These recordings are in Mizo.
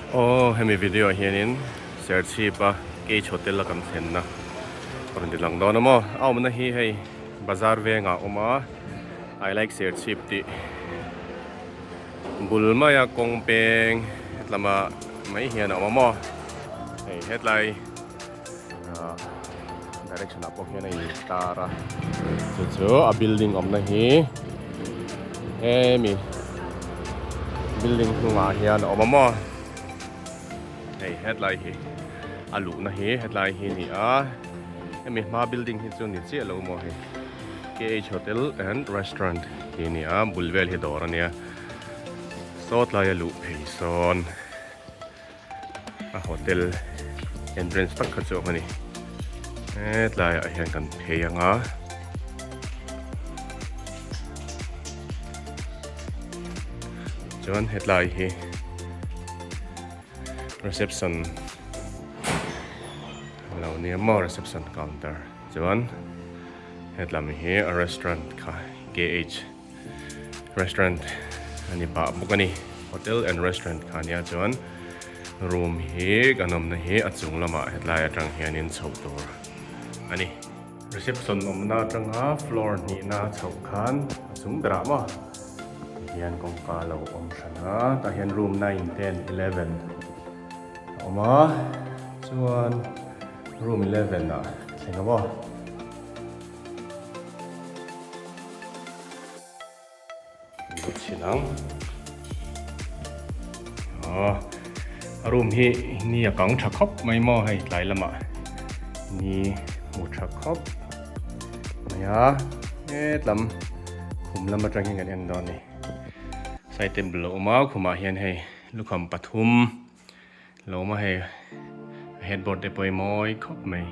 Aw hemi video ah hianin Serchhip a Cage Hotel a kan thlenna a rawn ti lang dawn a maw a awmna hi hei bazar vengah a awm a I like Serchhip tih bul maia kawng peng hetlama mai hian a awm a maw hei hetlai ah direction ah pawh hian a in tar a chu chu a building awmna hi hemi building hnungah hian a awm a maw hei hetlai hi a luhna hi hetlai hi a ni a hemi hma building hi chu ni chiah lo maw hei K_H hotel and restaurant tih a ni a bul vel hi dawr a nia saw tlaia luh phei sawn. a hotel entrance tak kha chu a awm a ni hetlai ah hian kan phei ang a chuan hetlai hi reception lo nia maw reception counter chuan hetlam hi a restaurant kha K_H. Restaurant a ni pah bawk a ni hotel and restaurant kha nia chuan room hi kan awmna hi a chung lamah hetlai atang hianin chhoh tur a ni. Reception awmna atanga floor hnihna chhoh khan a chung berah maw tihian kawngka lo awm hran a tah hian room 9, 10, 11 a awm a chuan room 11 ah thleng a maw. Chhin ang a room hi ni a kang tha khawp mai maw hei tlai lamah ni hmu tha khawp mai a hetlam khum lam atang hian kan en dawn a ni side table a awm a khumah hian hei lukham pathum Lo awm a hei a headboard te pawh hi mawi khawp mai.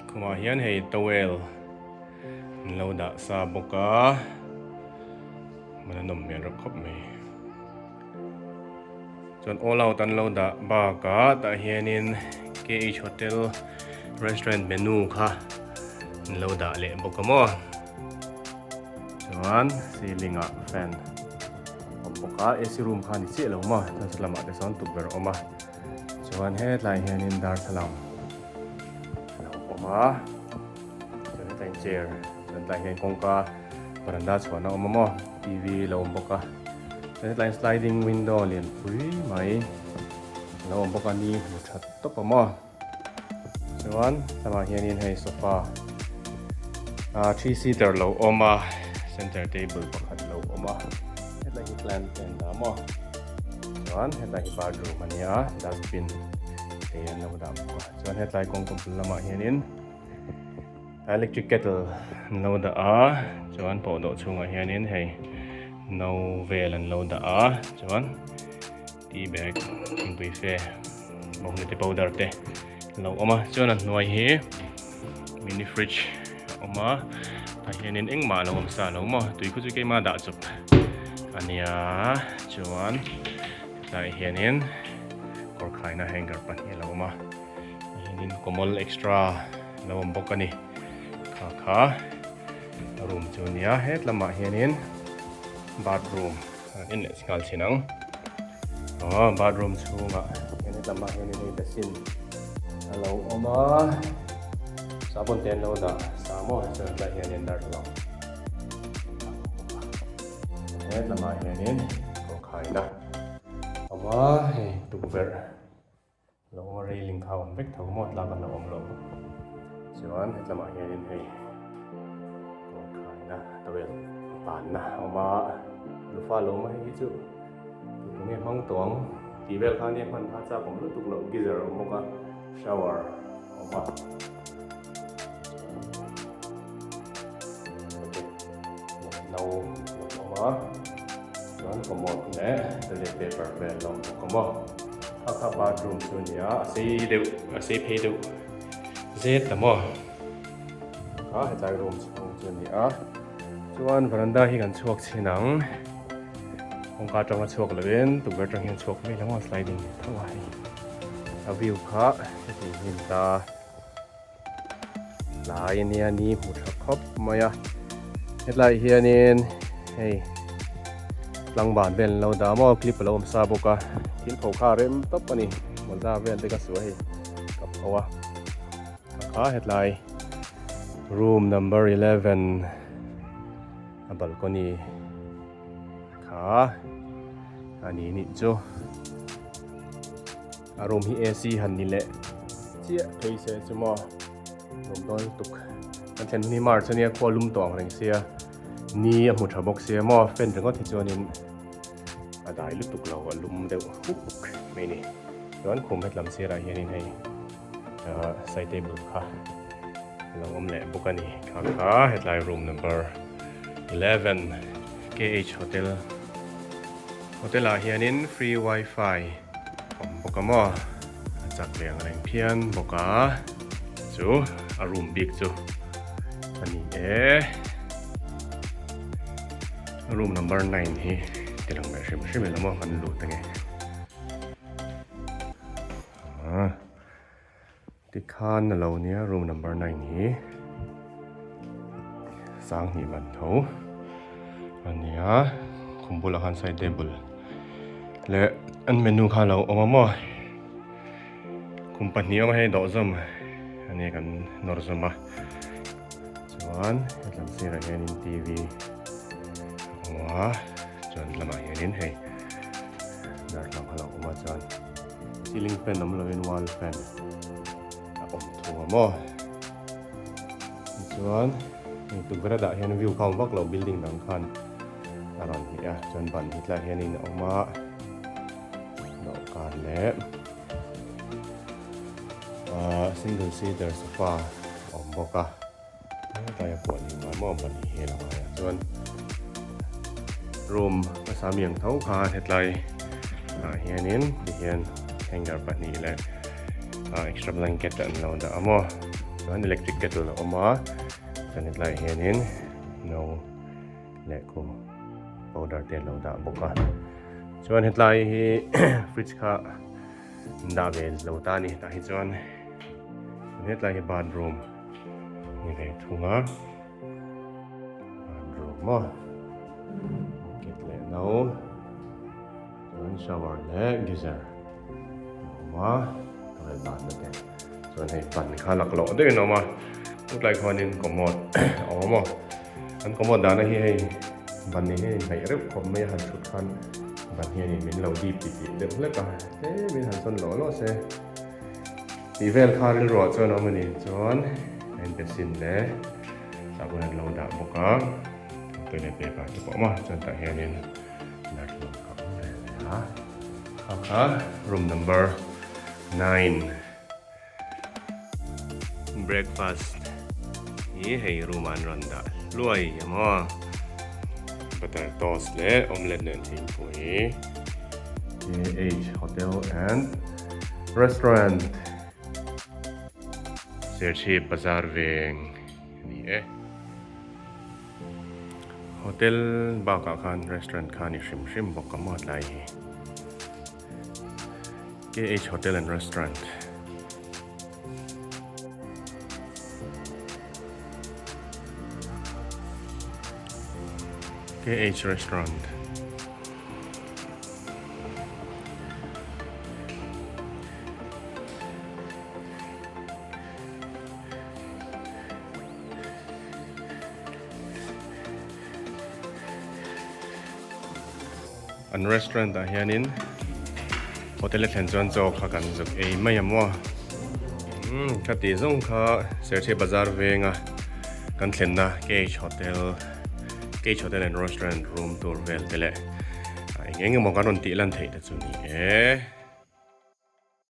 Khumah hian hei towel an lo dah sa bawk a hmun a nawm hmel rawk khawp mai. Chuan all out an lo dah bakah tah hianin K_H hotel restaurant menu kha an lo dah leh bawk a maw. Chuan ceiling ah fan awm bawk a A_C room kha a ni chiah lo maw chuan saw lamah te sawn tukverh a awm a chuan hetlai hianin darthlalang a lo awm a chuan hetlai chair chuan tlai hian kawngka veranda chhuahna a awm a maw T_V lo awm bawk a chuan hetlai sliding window lianpui mai a lo awm bawk a ni hmu tha tawp a maw. Chuan lamah hianin hei sofa ah three seater lo awm a center table pakhat lo awm a hetlai hi plant te an dah maw chuan hetlai hi bathroom a nia dustbin te an lo dah bawk a chuan hetlai kawngka bul lamah hianin electric kettle an lo dah a chuan pawhdawh chhungah hianin hei no vel an lo dah a chuan. Tea bag thingpui fe bawnghnute powder te lo awm a chuan a hnuai hi mini fridge a awm a tah hianin engmah a lo awm sa lo maw tui khu chu keimah dah chawp a nia chuan tlaiah hianin kawr khaina hanger pahnih a lo awm a hianin kawmawl extra a lo awm bawk a ni kha kha room chu a nia hetlamah hianin bathroom. En leh nghal thin ang. Aw bathroom chhungah hian hetlama hianin hei basin a lo awm a. Sabun te an lo dah sa maw chuan hetlai hianin darthlalang hetlama hianin kawrkhaina a awm a hei tukverh lo awm a railing kha a awm vek tho maw tlak an lo awm lo chuan hetlamah hianin hei kawrkhaina towel panna a awm a lufa lo awm a hei hi chu tunge hmang tawh ang tih vel kha nia hman kha chak awm lutuk loh geyser a awm bawk a shower a awm a no lo awm a chuan commode leh toilet paper vel lo awm bawk a maw. Kha kha bathroom chu a ni a, a sei deuh a sei phei deuh zet ta maw kha hetlai room chhung chu a ni a chuan veranda hi kan chhuak chhin ang kawngka atanga chhuak lovin tukverh atang hian chhuak mai lo a sliding tho a hei a view kha heti hnim ta tlai ania ni hmu tha khawp mai a hetlai hianin hei. Tlangban vel an lo dah maw clip a lo awm sa bawk a thil pho kha a rem tawp a ni mawza vel te ka su a hei ka pho a ka kha hetlai room number 11 a balcony kha a ni nih chu a room hi AC han ni leh chiah phei se chu maw nuam dawn lutuk kan thlen hun hi March ania khua lum tawh ang reng sia. Ni a hmu tha bawk sia maw fan ringawt hi chuanin a dai lutuk lo a lum deuh huk mai ni chuan khum hetlam sirah hianin hei ah side table kha a lo awm leh bawk a ni kha kha hetlai room number 11 KH hotel hotel ah hianin free wifi awm bawk a maw a chak ve ang reng phian bawk a chu a room bik chu a ni e room number 9 hi ti lang leh hrim hrim ila maw kan lut ange ah tikhan a lo nia room number 9 hi sanghnih man tho a nia khum bulah khan side table leh an menu kha a lo awm a maw. Kum pahnih awm a hei dawhzawm a nia kan nawr zawm a chuan hetlam sirah hianin TV a awm a chuan lamah hianin hei darthlalang kha a lo awm a chuan ceiling fan awm lovin wall fan a awm thung a maw tichuan hei tukverh a dah hian view kha a awm vak lo building dang khan a rawn hnih a chuan ban hi tlaiah hianin a awm a. Dawhkan leh ahh single seater sofa a awm bawk a hetlai a pawh ni ngai maw ban hi hel a ngai a chuan room hmasa mi ang tho khan hetlai ah hianin tihian hanger pahnih leh ah extra blanket an lo dah a maw chuan electric kettle a awm a chuan hetlai ah hianin no leh khu powder te an lo dah bawk a chuan hetlai hi fridge kha an dah ve lo ta a ni tah hi chuan hetlai hi bathroom ni ve thung a bathroom maw bucket leh no chuan shower leh geyser a awm a towel dahna te chuan hei pan kha laklawh deuhin a awm a chutlai khuanin commode a awm a maw. An commode dahna hi hei ban ni hian inhnaih reuh khawp mai a han thut khan ban hianin min lo dip ti tih deuh hlek a tlemin han sawn lawh lawh se tih vel kha rilruah chuan a awm a ni chuan a inpe sin le sahbawn an lo dah bawk a toilet paper te pawh a awm a chuan tah hianin darthlalang kha a awm ve leh a kha kha room number 9. Breakfast hi hei room ah an rawn dah hluai a maw butter toast leh omelette nen thingpui KH hotel and restaurant Serchhip bazar veng a ni e hotel bakah khan restaurant kha a ni hrim hrim bawk a maw tlai hi. KH Hotel and Restaurant. KH Restaurant. An restaurant ah hianin hotel a thlen chuan chaw kha kan zuk ei mai a maw umm ka tih zawng kha Serchhip bazar venga kan thlenna KH hotel KH hotel and restaurant room tour vel te leh eng eng emaw kan rawn tih lan theih te chu ni e.